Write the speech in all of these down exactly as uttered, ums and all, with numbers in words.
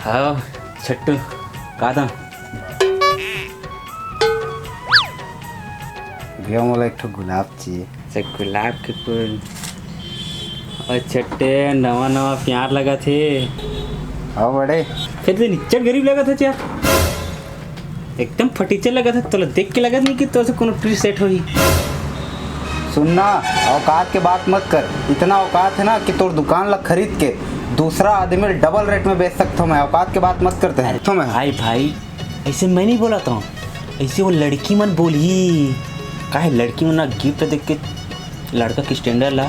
आओ छट्टू, का दम? भैया, मोला एक ठो गुलाब चाहिए। अच्छा, गुलाब के फूल। अउ छट्टे, नवा नवा प्यार लगत हे। हाँ बड़े। फेर तो निच्चट गरीब लगत हे यार, एकदम फटीचर लगत हे। तोला देख के लगत नहीं कि तोर से कोनो ट्री सेट होही। सुन ना, औकात के बात मत कर। इतना औकात है ना कि तोर दुकान ला खरीद के दूसरा आदमी ला डबल रेट में बेच सकथो मैं। औकात के बात मत करते हैं तो मैं। भाई, भाई, ऐसे मैं नहीं बोलत हूँ, ऐसे वो लड़की मन बोलही। काहे लड़की मन ना गिफ्ट देख के लड़का के स्टैंडर्ड ला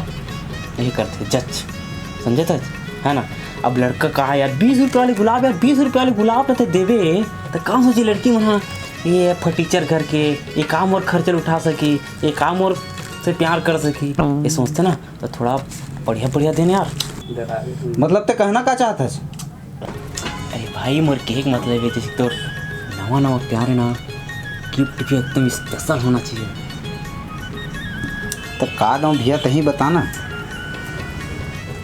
नहीं करथे, जज, समझे था, है ना? अब लड़का कहा, "यार, बीस रुपये वाले गुलाब, यार, बीस रुपये वाले गुलाब ला तो देबे," तो का सोची लड़की मन, "हाँ, ये फटीचर घर के, ये काम और खर्च उठा सकी, ये काम और से प्यार कर सकी," ये सोचते ना, तो थोड़ा बढ़िया बढ़िया देन यार। मतलब ते कहना का चाहत हस? अरे भाई, मोर कहे के मतलब है, जैसे तोर नवा नवा प्यार है ना, गिफ्ट भी एकदम स्पेशल होना चाहिए। तो का दऊं भैया, तही बता ना।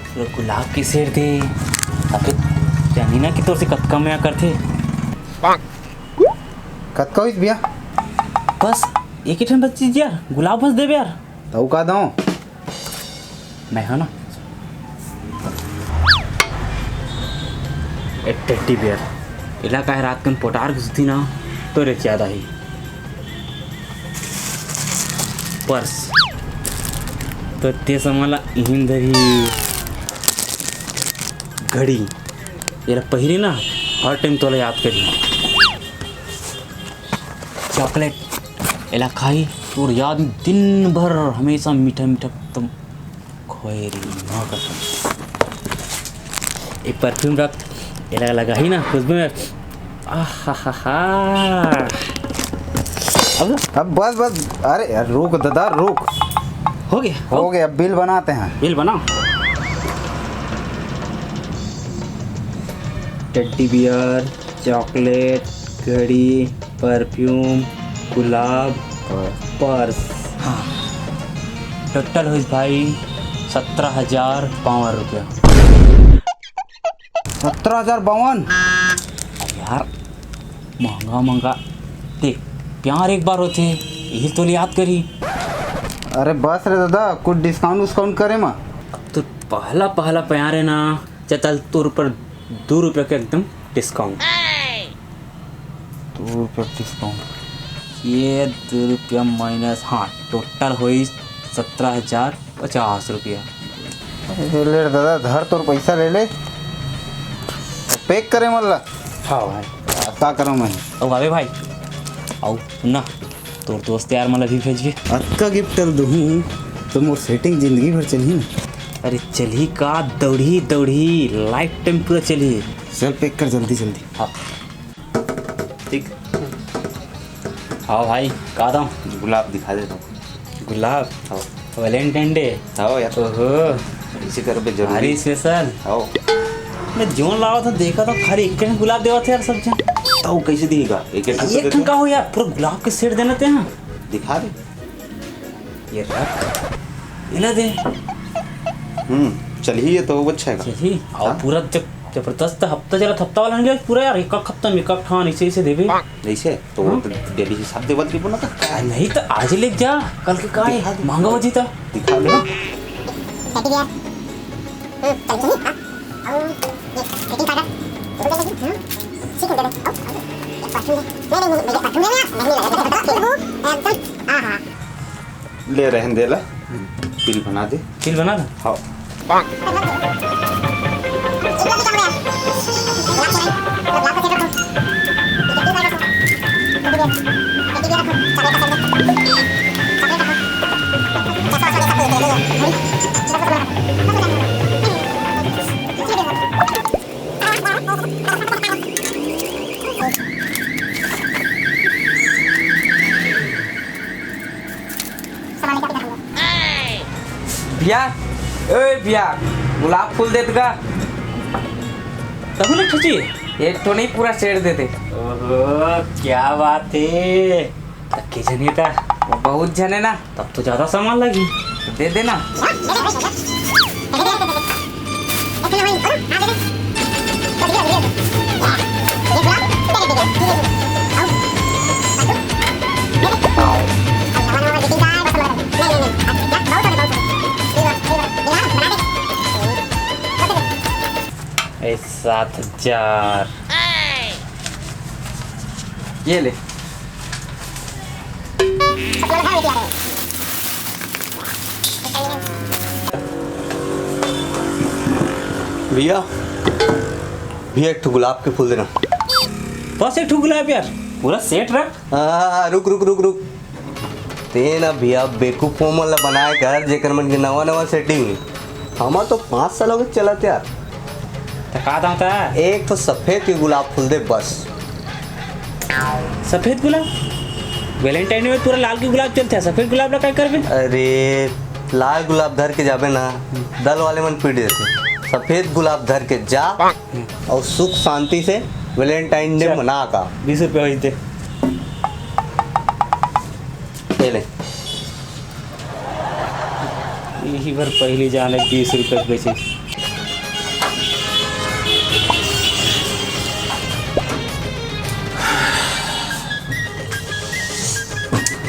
पूरा गुलाब के सेट दे, अबे जानी ना कि तोर से कतका मया करथे। कतका होइस भैया? बस एक ही ठन बस चीज यार, गुलाब बस देबे यार। तऊ का दऊं? मैं हा ना, एक टेडी बियर, एला काहे रात कन पोटार के सुती ना, तो रे ज्यादा ही। पर्स, तो ते समान ला इहिन धरी। घड़ी, एला पहिरे ना, हर टाइम तोला याद करी। चॉकलेट, एला खाही, तोर याद में दिन भर हमेशा मीठा मीठा एकदम खोए रही, माँ कसम। एक परफ्यूम रख, एला लगाही ना, खुशबू में, आहाहा। अब अब बस, बस, अरे यार, रुक दादा, रुक। हो गया? हो गया, अब बिल बनाते हैं। बिल बनाओ। टेडी बियर, चॉकलेट, घड़ी, परफ्यूम, गुलाब, पर्स। पर्स। हाँ, टोटल होइस भाई सत्रह हजार बावन रुपया। सत्रह हजार बावन? अरे यार, महंगा महंगा। देख, प्यार एक बार होथे, यही तो ले याद करी। अरे बस रे दादा, कुछ डिस्काउंट उस्काउंट करे मा। अब तो पहला पहला प्यार है ना, चल तोर ऊपर दो रुपया के एकदम डिस्काउंट। दो रुपया डिस्काउंट। ये दो रुपया माइनस, हाँ, टोटल होई सत्रह हजार पचास रुपया। अरे ले रे दादा, धर तोर पैसा ले ले। पैक करे मन ला। हाँ भाई। का करूँ मैं? अब आवे भाई, आऊ ना, तोर दोस्त यार मन ला भी भेजबे। अतका गिफ्ट ल दूहूँ तो मोर सेटिंग जिंदगी भर चलही ना। अरे चलही का, दौड़ही दौड़ही, लाइफ टाइम पूरा चलही। चल पैक कर जल्दी जल्दी। हाँ। ठीक। हाँ भाई, का दाम? गुलाब दिखा देता हूँ। गुलाब? हाँ। Valentine day? हाँ यार। ओहो। इसे कर बे जरूरी। भारी स्पेशल। हाँ। मैं जोन लावा था, देखा था, खाली एक ठन गुलाब देवा था यार सब जन। तो कैसे दिएगा? एक एक ठन एक तो ठन देता। का हो यार, पूरा गुलाब के सेट देना ते ना। दिखा दे। ये रख, इला दे। हम्म, चलही, ये तो अच्छा है। चलही, और हाँ। पूरा जब जबरदस्त हफ्ता चला, हफ्ता वाला नहीं, पूरा यार, एक एक हफ्ता में एक एक ठान, इसे, इसे देबे। ऐसे तो वो हाँ। तो डेली हिसाब देवत रहिबो ना का। आ, नहीं तो आज ले जा, कल के का है? दिखा दे। महंगा हो जीता। दिखा दे। हम्म, चल, चल, हाँ। और ये बेकिंग पाउडर, ये बोतल लगी, हाँ। ठीक है, दे दे। आओ, आओ। ये परफ्यूम है। नहीं, नहीं, नहीं, मुझे परफ्यूम नहीं लेना, नहीं, नहीं लेना। एकदम, हाँ, हाँ। ले रहन दे ला, बिल बना दे। बिल बना दे? हाँ। भैया, ओए भैया, गुलाब फूल देत का। तहु ले ठुची? एक ठो नहीं, पूरा सेट दे दे। ओहो, क्या बात है। तब के जने था? वो बहुत जने ना। तब तो ज्यादा सामान लगी। दे देना। हाँ, दे दे, दे दे। एक ठो वही, हाँ, दे दे। दे दे, दे दे। ए, सात हजार। ये ले। भैया, भैया, एक ठो गुलाब के फूल देना। बस एक ठो गुलाब यार, पूरा सेट रख। आ, रुक, रुक, रुक, रुक। ते ना भैया, बेवकूफ मन ला बनाए कर, जेकर मन के नवा नवा सेटिंग हे। हमर तो पाँच साल हो गए चलत यार। त का दाम ता? एक ठो सफेद के गुलाब फूल दे बस। सफेद गुलाब? वैलेंटाइन में पूरा लाल के गुलाब चलते हैं, सफेद गुलाब ला काय करबे? अरे, लाल गुलाब धर के जाबे ना, दल वाले मन पीट देते। सफेद गुलाब धर के जा और सुख शांति से वैलेंटाइन डे चल। मना का। बीस रुपया होई ते। ये ले। यही बार पहली जाने बीस रुपये के बेचे।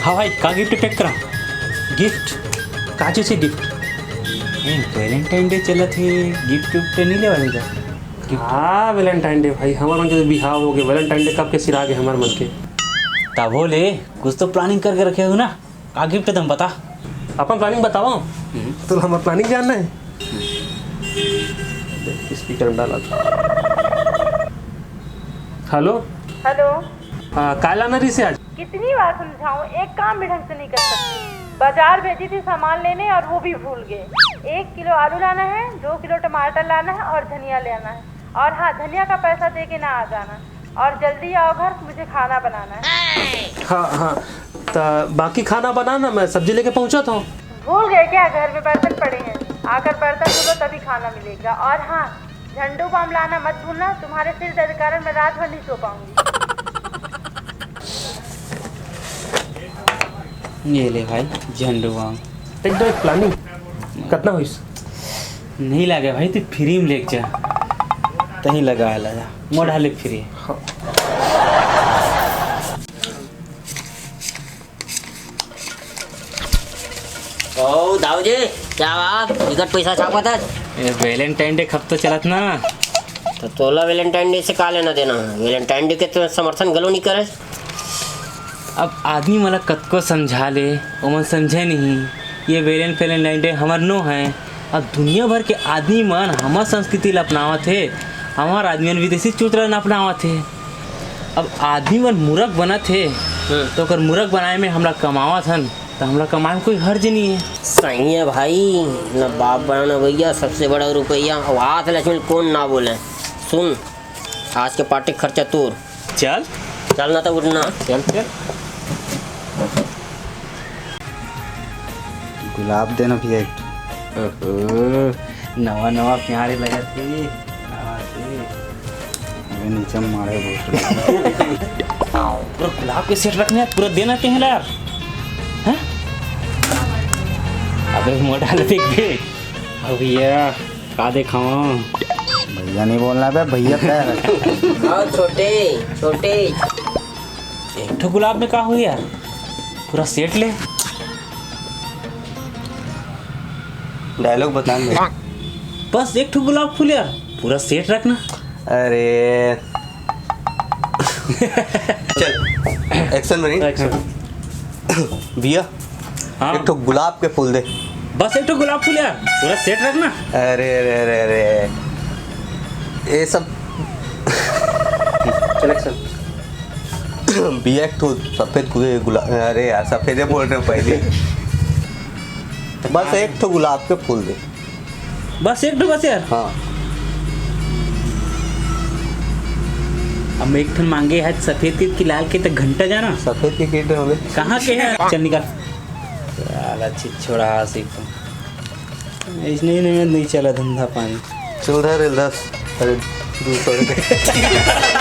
हाँ भाई, का गिफ्ट पैक करा? गिफ्ट? का चीज से गिफ्ट? नहीं, वैलेंटाइन डे चलत हे, गिफ्ट विफ्ट नहीं लेवा का? हाँ, वैलेंटाइन डे भाई, हमारे मन के तो बिहाव हो गए। वैलेंटाइन डे कब के सिरा गए हमारे मन के। तभो ले, कुछ तो प्लानिंग करके रखे हो ना? का गिफ्ट दम बता। अपन प्लानिंग बतावा। हम्म। तो हमार प्लानिंग जानना है। देख, स्पीकर में डाला था। हेलो। हेलो। हाँ, काय लाना रही से आज? कितनी बार समझाऊं, एक काम भी ढंग से नहीं कर सकती। बाजार भेजी थी सामान लेने और वो भी भूल गए। एक किलो आलू लाना है, दो किलो टमाटर लाना है और धनिया ले आना है। और हाँ, धनिया का पैसा दे के ना आ जाना। और जल्दी आओ घर, मुझे खाना बनाना है। हाँ, हाँ, तो बाकी खाना बनाना, मैं सब्जी लेके पहुँचा था। भूल गए क्या, घर में बर्तन पड़े हैं? आकर बर्तन धो लो, तभी खाना मिलेगा। और हाँ, झंडू बाम लाना मत भूलना, तुम्हारे सिर दर्द के कारण मैं रात भर नहीं सो पाऊंगी। ये ले भाई, झंडू बाम। एक दो एक प्लानिंग कितना हुई? नहीं लगे भाई, तू फ्री में लेके जा, तहीं लगा ला जा, मोड़ा ले फ्री। हाँ। ओ दाऊ जी, क्या बात, टिकट पैसा छापत हस? ए, वैलेंटाइन डे खप तो चलत ना। तो तोला वैलेंटाइन डे से का लेना देना है? वैलेंटाइन डे के तो समर्थन गलो नहीं करे। अब आदमी मन ला कतको समझा ले, ओमन समझे नहीं। ये वैलेंट वैलेंटाइन डे हमर नो है। अब दुनिया भर के आदमी मन हमर संस्कृति ला अपनावत हे, हमर आदमी मन विदेशी चुतरा ला अपनावत हे। अब आदमी मन मूरख बनत हे, हम्म। तो ओकर मूरख बनाए में हमला कमावत हन, तो हमला कमाए में कोई हर्ज नहीं है। सही है भाई, न बाप बना न भैया, सबसे बड़ा रुपया। अब हाथ लक्ष्मी कौन ना बोले। सुन, आज के पार्टी खर्चा तोर। चल। चल ना तो उठना। चल, चल। गुलाब देना भैया एक ठो। ओहो, नवा नवा प्यारे लगत हे। नवा से। अबे नीचे मारे बहुत। पूरा गुलाब के सेट रखने, पूरा देना के है यार। हैं? अबे मोटा ले देख बे। अब भैया का देखावां? भैया नहीं बोलना बे, भैया पैर। आओ छोटे, छोटे। एक ठो गुलाब में का हो यार, पूरा सेट ले। डायलॉग बता ना। बस एक ठो गुलाब फूल यार, पूरा सेट रखना। अरे। चल, एक्शन बनी। एक्शन। भैया, हाँ। एक ठो गुलाब के फूल दे। बस एक ठो गुलाब फूल यार, पूरा सेट रखना। अरे, अरे, अरे, अरे, ये सब। चल, एक्शन। भैया, एक ठो सफेद गुलाब, अरे यार, सफेदे बोल रहे हो पहले। बस एक ठो गुलाब के फूल दे। बस एक ठो बस यार। हाँ। अब मैं एक ठन मांगे है सफेद के कि लाल के, तो घंटा जाना। सफेद के किट हवे। कहाँ के है? चल निकाल। साला छिछोड़ा हासिल तो। इसने ही नहीं, नहीं चला धंधा पानी। चल धर रे दस। अरे, दो सौ रुपये।